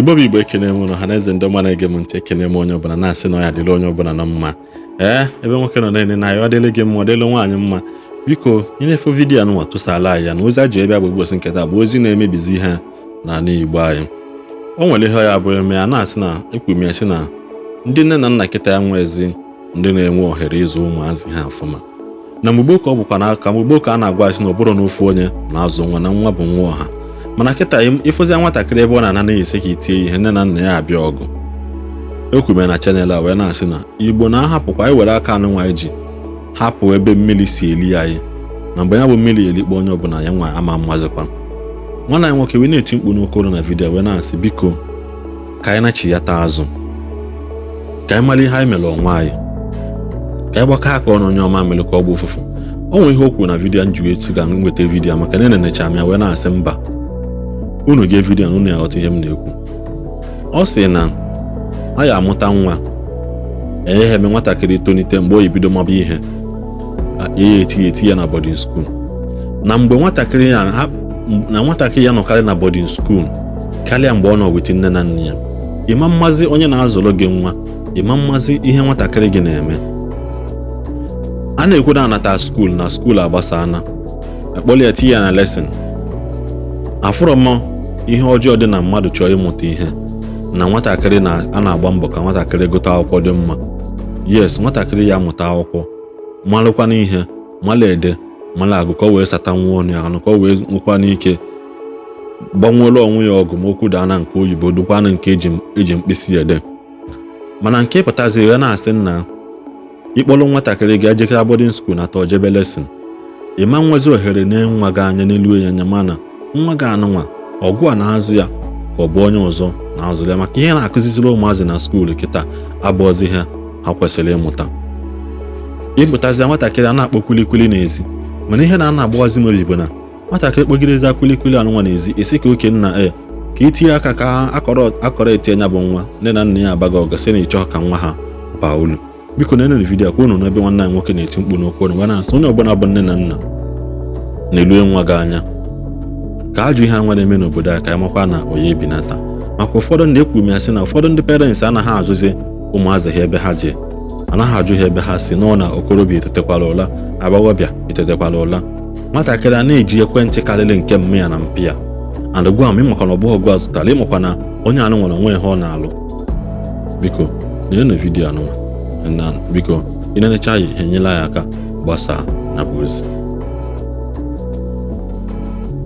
Igbo bụ Igbo, ekene m ụnụ. Ha na eze ndị ọma na-ege m ntị, ekene m onye ọbụla, na-asị na ọ ya dịrị onye ọbụla na mma. Ee, ebe nwoke nọ na-ene na ya, ọ dịrị gị mma, ọ dịrị nwaanyị mma. Biko, ị na-efe video anụnwa, tụsala anyị ya na ozi aji ebe bụ ụbọchị nketa bụ ozi na-emebizi ihe n'ala Igbo anyị. O nwere ihe ya bụ eme a na-asị na ekwu m ya, sị na ndị nne na nna kịta ya nwezi ndị na-enwe ohere ịzụ ụmụazị ha ọfụma. Na mgbe gboo ka ọ bụkwa na ka mgbe gboo ka a na-agwa asị na ọ bụrụ na ofu onye na-azụ nwa, na nwa bụ nwa ọha. Mana kịta, ịfụzia nwatakịrị ebe ọ na-ana na-ese ka itie ihe, nne na nna ya abịa ọgụ. Ekwube na channel a wee na-asị na Igbo na-ahapụkwa anyị were aka anụ nwa ji hapụ ebe mmiri si eli anyị, na mgbe ya bụ mmiri elikpo onye ọbụla ya nwa ama mmazikwa. Nwanne anyị nwoke wee na-eti mkpu n'okoro na video wee na-asị, biko, ka anyị nachiyata azụ, ka anyị mara ihe anyị mere onwe anyị, ka anyị gbakọ aka ọnụ, onye ọma mere ka ọ bụ ụfụfụ. O nwere ihe o kwuru na video nji etu ga nweta video, maka na enenecha m ya wee na-asị mba, unu gee video na unu ya ghọta ihe m na-ekwu. Ọ sị na a ya amụta nwa enye ha eme nwatakịrị tonite, mgbe o yi bido maba ihe ya, eti eti ya na boarding school, na mgbe nwatakịrị ya na nwatakịrị ya nọkarị na boarding school karịa mgbe ọ nọ with nne na nna ya. Ịma mmazi onye na-azụrụ gị nwa, ịma mmazi ihe nwatakịrị gị na-eme. A na-ekwu na anata school na school agbasana, akpọrọ ya tinye ya na lesson. Afụrọ m ihe ọjọọ dị na mmadụ chọọ ịmụta ihe na nwatakịrị na a na-agba mbọ ka nwatakịrị gụta akwụkwọ dị mma. Yes, nwatakịrị ya amụta akwụkwọ, malụkwana ihe, mala ede, mala agụ, ka o wee sata nwa ọnụ ya anụ, ka o wee nwekwa n'ike gbanwere onwe ya ọgụ ma okwu daa na nke oyibo, dukwana nke eji mkpịsị ede. Mana nke pụtaziri ya na-asị nna ịkpọrọ nwatakịrị ga ejekara boarding school na atọ jebe lesson, ịma nwezi ohere na nwa gị anya n'elu ya anya, mana nwa gị anụnwa ọgụ a na-azụ ya ka ọ bụ onye ọzọ na-azụ ya, maka ihe na-akụziziri ụmụazị na school kịta abụọzi ha ha kwesịrị ịmụta. Ịmụtazi nwatakịrị a na-akpọ kwilikwili n'ezi, mana ihe na-ana agbaghazi m obi bụ na nwatakịrị kpọgideza kwilikwili anụnwa n'ezi, esi ka oke nna e ka itinye aka ka akọrọ akọrọ etinye ya bụ nwa, nne na nna ya abaghị ọgụ, sị na ịchọ ka nwa ha baa ulu. Biko, na enere video ka unu n'ebe nwanne anyị nwoke na-eti mkpu n'okwu ọnụ, na-asị onye ọbụla bụ nne na nna na-elue nwa gị anya, ka ajụ ihe nwa na-eme n'obodo a, ka anyị makwa na onye ebinata. Maka ụfọdụ ndị ekwu m ya sị na ụfọdụ ndị parents anaghị ajụzi ụmụazị ha ebe ha jee, anaghị ajụ ha ebe ha si nọ, na okorobịa etetekwala ụla, agbọghọbịa etetekwala ụla. Nwatakịrị a na-eji ekwentị karịrị nke mme ya na mpi ya, and gwa m, ịmakwa na ọ bụghị ọgụ a zụtara, ịmakwa na onye anụ nwere onwe ihe ọ na-alụ. Biko, na video anụnwa na biko, ị na-enecha ya, enyela ya aka gbasaa na bụ ozi.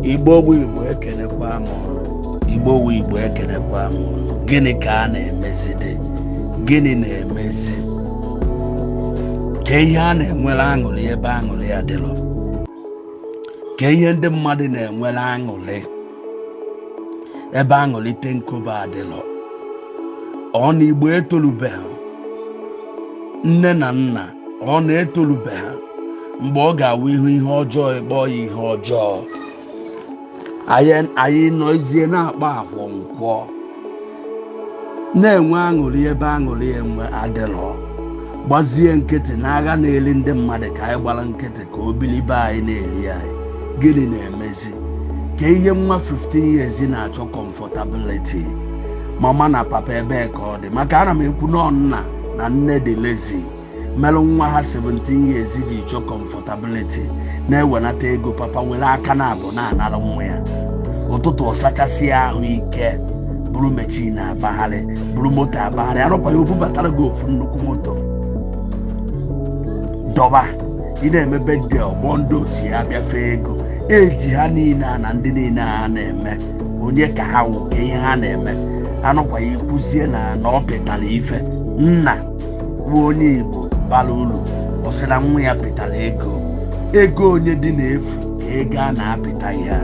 Igbo bụ Igbo, ekenekwa m ụnụ. Igbo bụ Igbo, ekenekwa m ụnụ. Gịnị ka a na-emezide? Gịnị na-emezi ka ihe a na-enwere aṅụrị ebe aṅụrị adịrọ? Ka ihe ndị mmadụ na-enwere aṅụrị ebe aṅụrịte nkobe adịrọ? Ọ na Igbo etolubeghị, nne na nna ọ na-etolubeghị mgbe ọ ga-awụ ihu ihe ọjọọ ịkpọ ya ihe ọjọọ. Anyị nọzie na-akpọ akwọ nkwọ, na-enwe aṅụrị ebe aṅụrị enwe adịrọ, gbazie nkịtị n'agha na-eli ndị mmadụ, ka anyị gbara nkịtị ka o bilibe anyị na-eli anyị. Gịnị na-emezi ka ihe nwa 15 years na-achọ comfortability? Mama na papa, ebee ka ọ dị? Maka ana m ekwu nọ nna na nne dị lazy merụ nwa ha 17 years ji chọọ comfortability, na-ewenata ego papa were aka na abụ na-anara nwa ya. Ụtụtụ ọsachasị ya ahụ ike, bụrụ machine abagharị, bụrụ moto abagharị, arụkwa ya, o bubatara gị ofu nnukwu moto dọba. Ị na-eme birthday, ọgbọ ndị otu ya bịa fee ego eji ha niile a na ndị niile a na-eme onye ka ha wụ, ka ihe ha na-eme anụkwa ya. Ekwuzie na ọ pịtara ife nna bụ onye Igbo bara uru, ọ sị na nwa ya pịtara ego. Ego onye dị na-efu ka ego a na-apịta ya.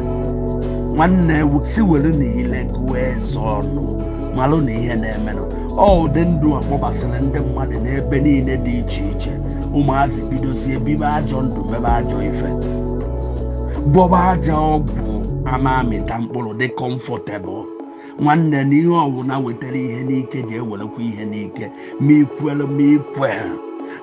Nwanne, si were na ile gụọ eze ọnụ, malụ na ihe na-emenụ. Ọ ụdị ndụ a kpọbasịrị ndị mmadụ n'ebe niile dị iche iche. Ụmụazị bidozie bibe ajọ ndụ, mebe ajọ ife, gwọba ajọ ọgwụ, ama amịta mkpụrụ dị comfortable. Nwanne, na ihe ọwụna wetara ihe n'ike ji ewerekwa ihe n'ike, ma ikwere ma ikwe.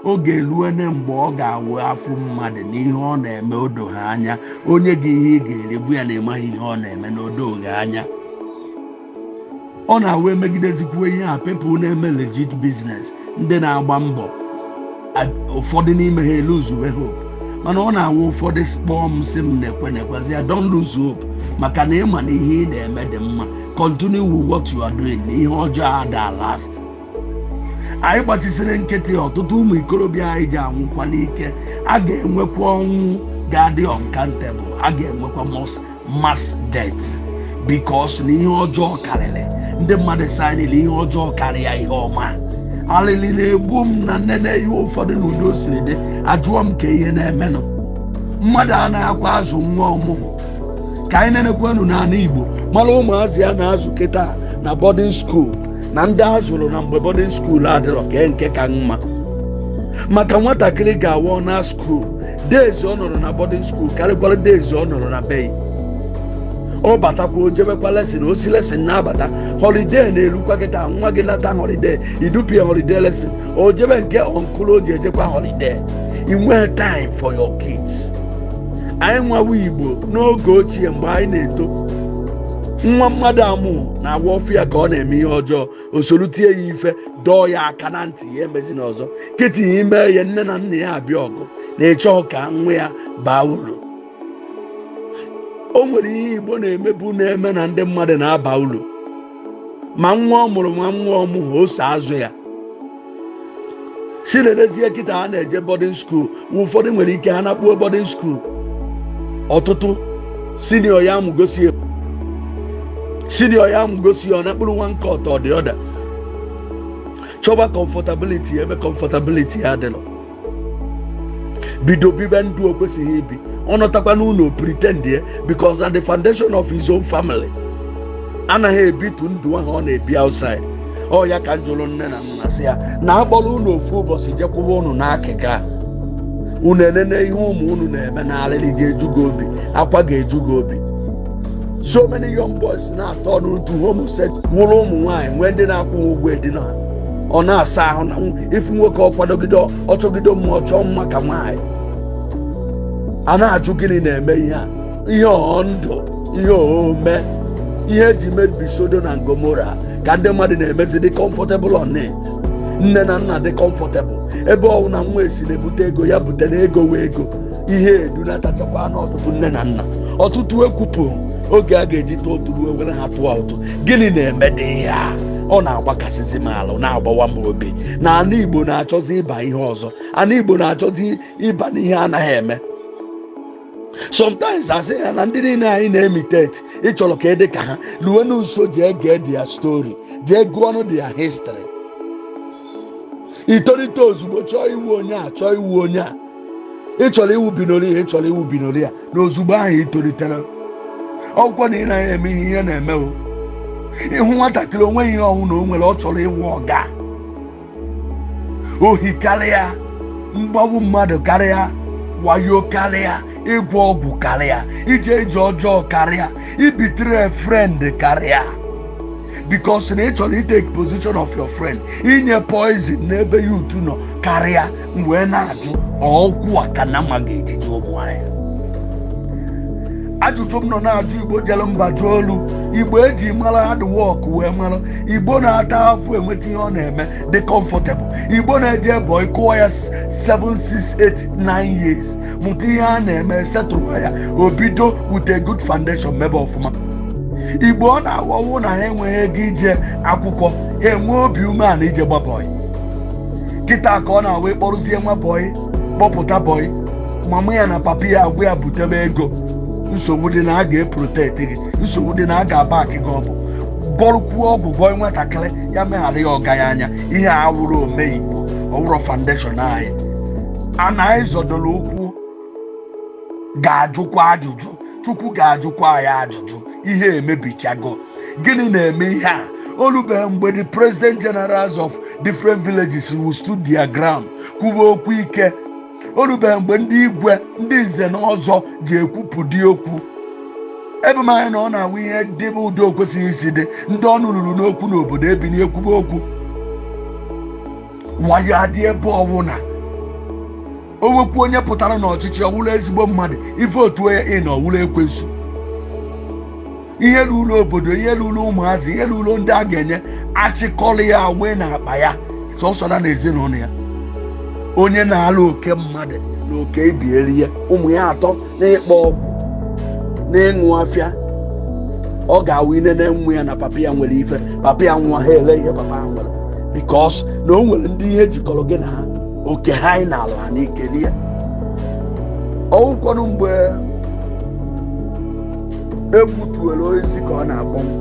Oge eruene mgbe ọ ga-awụ afụ mmadụ na ihe ọ na-eme odo ha anya. Onye gị ihe ị ga-eri bụ ya na ịmaghị ihe ọ na-eme na odo gị anya. Ọ na-awụ emegidezikwu ihe a, people na-eme legit business, ndị na-agba mbọ, ụfọdụ n'ime ha eluzuwe hope. Mana ọ na-awụ ụfọdụ kpọọ m, sị m na-ekwe na-ekwezi ya, don't lose hope, maka na ịma na ihe ị na-eme dị mma. Continue with what you are doing, na ihe ọjọọ ada last. Anyị gbachisiri nkịtị, ọtụtụ ụmụ ikorobịa anyị ji anwụkwa n'ike. A ga-enwekwa ọnwụ ga-adị uncountable, a ga-enwekwa mass death, because na ihe ọjọọ karịrị ndị mmadụ sanili, ihe ọjọọ karịa ihe ọma. Alịlị na-egbu m na nnene ihe ụfọdụ na udo siri dị. Ajụọ m ka ihe na-emenụ, mmadụ a na-akwa azụ nwa ọmụmụ. Ka anyị nenekwanụ n'ala Igbo, mara ụmụazị a na-azụ kịta na boarding school na ndị a zụrụ na mgbe boarding school adịrọ, kee nke ka mma? Maka nwatakịrị ga-awọ na school days ọ nọrọ na boarding school karịkwara days ọ nọrọ na be ya. Ọ batakwa, o jebekwa lesson, o si lesson na-abata. Holiday na-erukwa kịta, nwa gị lata holiday, idupie holiday lesson, o jebe nke uncle o ji ejekwa holiday. I nwee time for your kids? Anyị nwawa Igbo n'oge ochie, mgbe anyị na-eto, nwa mmadụ amụ na-agwa ọfụ ya ka ọ na-eme ihe ọjọọ, o soro tie ya ife, dọọ ya aka na ntị, ya emezi n'ọzọ. Kịta ya ime ya, nne na nna ya abịa ọgụ na ịchọ ka nwa ya baa uru. O nwere ihe Igbo na-emebu na-eme na ndị mmadụ na-aba uru, ma nwa ọ mụrụ ma nwa ọ mụghị, o so azụ ya. Si lerezie kịta ha na-eje boarding school, ụfọdụ nwere ike ha nakpuo boarding school. Ọtụtụ senior ya amụgosi, senior ya amụgosi ya, ọ na-ekpuru one court or the other, chọba comfortability ebe comfortability ya adịrọ, bido bibe ndụ o kwesịghị ibi. Ọ nọtakwa n'ụlọ, pretend ya, because na the foundation of his own family anaghị ebitu ndụ ahụ ọ na-ebi outside. Ọ ya ka m jụrụ nne na nna, sị ya na akpọrọ unu ofu ụbọchị jekwuba unu n'akịka, unu enene ihe ụmụ unu na-eme, na alịrị ga-eju gị obi, akwa ga-eju gị obi. So many young boys na-atọ n'otu homosexual, nwụrụ ụmụ nwaanyị, nwee ndị na-akwụ ha ụgwọ edina ha. Ọ na-asa ahụ na ifu nwoke, ọ kwadogide, ọchọgide mmụọ, chọọ mma ka nwaanyị. A na-ajụ, gịnị na-eme ihe a? Ihe ọghọ ndụ, ihe ome, ihe eji mebi Sodom na Gomora ka ndị mmadụ na-emezi, dị comfortable on it. Nne na nna dị comfortable ebe ọ na nwa esi na-ebute ego, ya butere ego wee ego. Ihe edunatachakwa n'ọtụtụ nne na nna. Ọtụtụ ekwupụ oge a ga-eji tụọ ụtụ ruo were ha tụọ ụtụ. Gịnị na-eme dị ya? Ọ na-agbakasịzi m alụ, na-agbawa m obi na ana Igbo na-achọzi ịba ihe ọzọ, ana Igbo na-achọzi ịba n'ihe anaghị eme. Sometimes asị ya na ndị niile anyị na-emitate, ịchọrọ ka ị dị ka ha, luwe nso, jee gee their story, jee gụọ ọnụ their history. Itolite ozugbo, chọọ iwu onye a, chọọ iwu onye a, ị chọrọ iwu binori ya, ị chọrọ iwu binori ya. Na ozugbo ahụ ị tolitere, ọgwụkwọ na ị naghị eme ihe ihe na-eme o. Ịhụ nwatakịrị, onweghị ihe ọnwụ na o nwere, ọ chọrọ ịwụ ọga ohi karịa, mgbagbu mmadụ karịa, wayo karịa, ịgwọ ọgwụ karịa, ije ije ọjọọ karịa, ibitere friend karịa, because na ị chọrọ itake position of your friend, inye poison n'ebe ya utu nọ karịa. M wee na-ajụ, ọkwụ a ka na mma ga-ejiji ụmụ anyị? Ajụjụ m nọ na-ajụ. Igbo jere mba jụọ olu, Igbo eji mara hard work wee mara, Igbo na-ata afụ enweta ihe ọ na-eme, dị comfortable, Igbo na-eje boy, kụọ ya 7 6 8 9 years, mụta ihe a na-eme, setụrụ ya, o bido with a good foundation, mebe ọfụma. Igbo ọ na-awọwụ na ha enweghị ego ije akwụkwọ, ha enwee obi umeala ije gba boy. Kịta ka ọ na-awa ịkpọrụzie nwa boy, kpọpụta boy, mama ya na papa ya agwa ya butebe ego. Nsogbu dị na a ga-eprotect gị, nsogbu dị na a ga-aba akị gị. Ọ bụ gwọrụkwuo ọgwụ, gwọọ nwatakịrị ya, meghara ya ọga ya anya. Ihe a wụrụ ome Igbo, ọwụrụ foundation anyị a na anyị zọdoro ụkwụ. Ga-ajụkwa ajụjụ, Chukwu ga-ajụkwa anyị ajụjụ. Ihe emebichago. Gịnị na-eme ihe a? Olubeghị mgbe the president generals of different villages will stood their ground, kwuba okwu ike. Olubeghị mgbe ndị igwe, ndị nze na ọzọ ji ekwupụdị okwu. Ebe m anya na ọ na-awụ ihe dị ụdị o kwesịghị isi dị, ndị ọnụ ruru n'okwu n'obodo ebini ekwube okwu. Wayo adị ebe ọwụna. O nwekwu onye pụtara n'ọchịchị, ọwụrụ ezigbo mmadụ, ife otu onye ị na ọwụrụ ekwensu. Ihe ruru obodo, ihe ruru ụmụazị, ihe ruru ndị a ga-enye, achịkọrọ ya wee na akpa ya sọsọ na ezinụlọ ya. Onye na-alụ oke mmadụ na oke ibieri ya, ụmụ ya atọ na-ịkpọ ọgwụ na ịṅụ afịa, ọ ga-awụ inene nwa ya na papa ya nwere ife. Papa ya nwa, ha ele ihe papa ha nwere, because na o nwere ndị ihe jikọrọ gị na ha, oke ha anyị na-alụ ha n'ike rie. Ọwụkwanụ mgbe egbutuere osisi ka ọ na-akpọnwụ.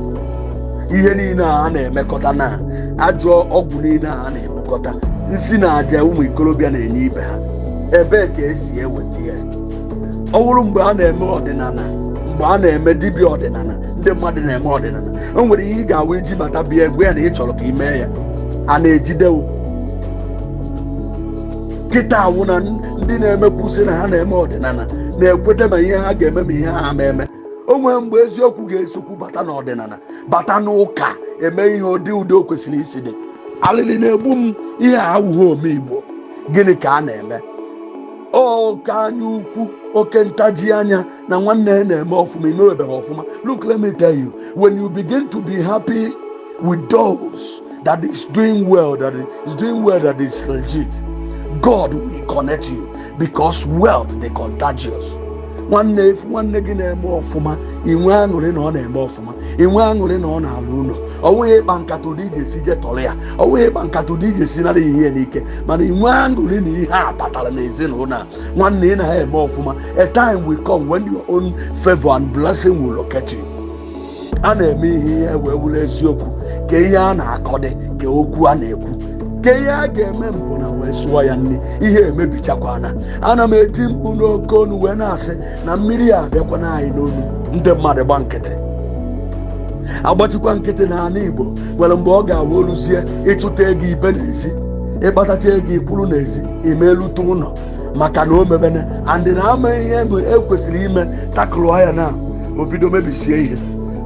Ihe niile a na-emekọta na ajọ ọgwụ niile a na-ebukọta, nsi na aja ụmụ ikorobịa na-enye ibe ha, ebee ka esi eweta ya? Ọ bụrụ mgbe a na-eme ọdịnala, mgbe a na-eme dibịa ọdịnala, ndị mmadụ na-eme ọdịnala, o nwere ihe ị ga-awụ iji bata bịa egwe ya na ị chọrọ ka ị mee ya, a na-ejidewo. Kịta awụ na ndị na-emekwusi na ha na-eme ọdịnala na-ekweta ma ihe ha ga-eme ma ihe ha ama eme. O nwee mgbe eziokwu ga-esokwu bata n'ọdịnala, bata n'ụka, eme ihe ụdị ụdị o kwesịrị isi dị. Alịlị na-egbu m. Ihe a awụghị ome Igbo. Gịnị ka a na-eme? Oke anya ukwu, oke ntaji anya na nwanne ya na-eme ọfụma, imewebeghị ọfụma. Look, let me tell you, when you begin to be happy with those that is doing well, that is doing well, that is legit, God will connect you, because wealth dey contagious. Nwanne, efu nwanne gị na-eme ọfụma, inwe aṅụrị na ọ na-eme ọfụma, inwe aṅụrị na ọ na-alụ ụlọ. Ọ nweghị ịkpa nkata ụdị iji esi je tọrọ ya, ọ nweghị ịkpa nkata ụdị iji esi nara ihe n'ike, mana inwe aṅụrị na ihe a batara n'ezinụlọ a, nwanne ị na-eme ọfụma. A time will come when your own favor and blessing will locate you. A na-eme ihe ihe wee wụrụ eziokwu ka ihe a na-akọ dị, ka okwu a na-ekwu, ka ihe a ga-eme mbụ na wee sụọ ya nri. Ihe emebichakwana. Ana m eti mkpu n'oke onu wee na-asị na mmiri a abịakwana anyị n'onu. Ndị mmadụ gba nkịtị, agbachikwa nkịtị. N'ala Igbo nwere mgbe ọ ga-awụ oluzie ịchụta ego ibe n'ezi, ịkpatacha ego ikwuru n'ezi, imelute ụlọ, maka na o mebene and na ama ihe ekwesịrị ime takụlụọ ya na obido mebisie ihe,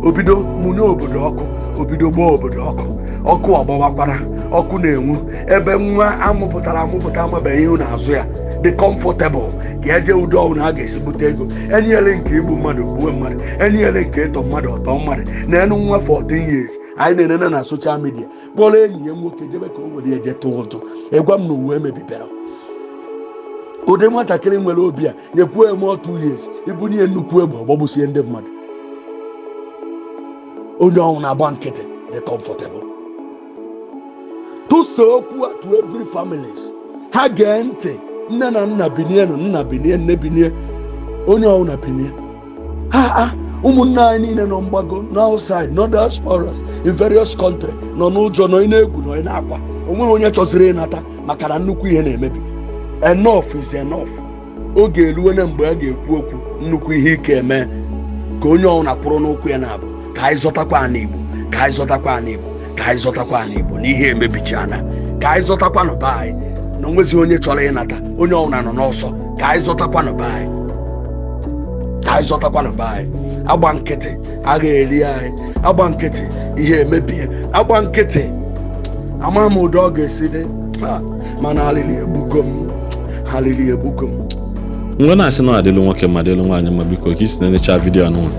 obido mụnye obodo ọkụ, obido gbaa obodo ọkụ, ọkụ ọgbawakwara, ọkụ na-enwu ebe nwa amụpụtara amụpụta amabeghị ihu n'azụ ya dị comfortable ka eje udo ọnwụ na a ga-esi bute ego enyere nke igbu mmadụ, gbuo mmadụ, enyere nke ịtọ mmadụ, ọtọ mmadụ. Na enu nwa 14 years anyị na-enene na social media kpọrọ enyi ya nwoke jebe ka o were eje tụọ ụtụ. Ịgwa m na uwe emebibere ụdị nwatakịrị nwere obi a, nyekwuo ya mụọ 2 years, ibunye ya nnukwu egbe, ọgbagbusie ndị mmadụ. Onye ọnwụ na-agba nkịtị dị comfortable. Tụsa okwu a to every families, ha gee ntị. Nne na nna binie nụ, nna binie, nne binie, onye ọbụla binie. Ha a ụmụnne anyị niile nọ mgbago, nọ outside, nọ diasporas in various country, nọ n'ụjọ, nọ n'egwu, nọ n'akwa. Onweghị onye chọziri ịnata maka na nnukwu ihe na-emebi. Enough is enough. Oge eruwe na mgbe a ga-ekwu okwu nnukwu ihe ike eme ka onye ọbụla kwụrụ n'ụkwụ ya na-abụ ka anyị zọtakwa ana Igbo, ka anyị zọtakwa ana Igbo, ka anyị zọtakwa ana Igbo na ihe emebichana, ka anyị zọtakwanụ be anyị na onwezi onye chọrọ ịnata. Onye ọbụla nọ n'ọsọ. Ka anyị zọtakwanụ be anyị, ka anyị zọtakwanụ be anyị. Agba nkịtị agha eri anyị, agba nkịtị ihe emebie, agba nkịtị ama m ụdị ọ ga-esi dị. Mana alili egbugo m, alili egbugo m. Mgbe na-asị na ọ adịlụ nwoke ma dịlụ nwaanyị mma, biko, ka isi na-enecha video anụnwa,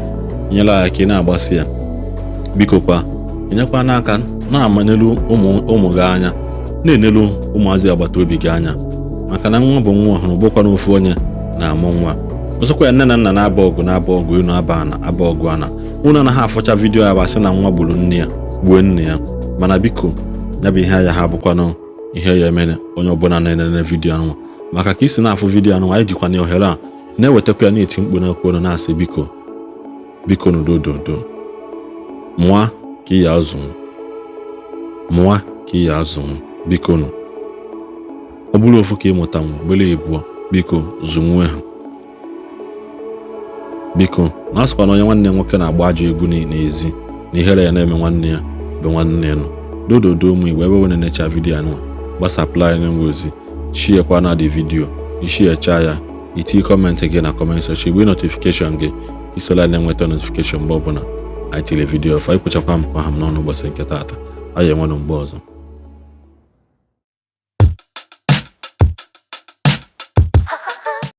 nyere anyị ka ị na-agbasi ya. Biko kwa, enyekwa n'aka na-amanelu ụmụ ụmụ gị anya, na-enelu ụmụazị agbata obi gị anya, maka na nwa bụ nwa ọhụrụ bụkwa na ofu onye na-amụ nwa. Ọzọkwa ya, nne na nna na-aba ọgụ, na-aba ọgụ enu, aba ana, aba ọgụ ana, unu anaghị afụcha video ya bụ asị na nwa gburu nne ya, gbuo nne ya. Mana biko, ya bụ ihe anya ha bụkwanụ ihe ya emere onye ọbụla na-enene video anụnwa, maka ka isi na-afụ video anụnwa, anyị jikwa na ohere a na-ewetakwa ya, na-eti mkpu n'okwu ọnụ, na-asị biko, biko, n'udododo, mụa ka ị ya azụ, mụa ka ị ya azụ. Biko nụ, ọ bụrụ ofu ka ịmụta nwa gbele ebụọ, biko zụnwe ha. Biko, na asịkwa na onye nwanne nwoke na-agba ajọ egwu n'ezi na ihere ya na-eme nwanne ya bụ nwanne ya nọ. Dododo, ụmụ Igbo, ebe wee na-enecha video anụnwa, gbasapụla anyị ngwa ozi, shiekwa na dị video, ishiecha ya, itinye comment gị na comment section, igbe notification gị, isola na-enweta notification mgbe ọbụla anyị tiri video ọfa. Ikwechakwa m kwa ha m n'ọnụ ụbọchị nke taata. Anyị enwenụ mgbe ọzọ.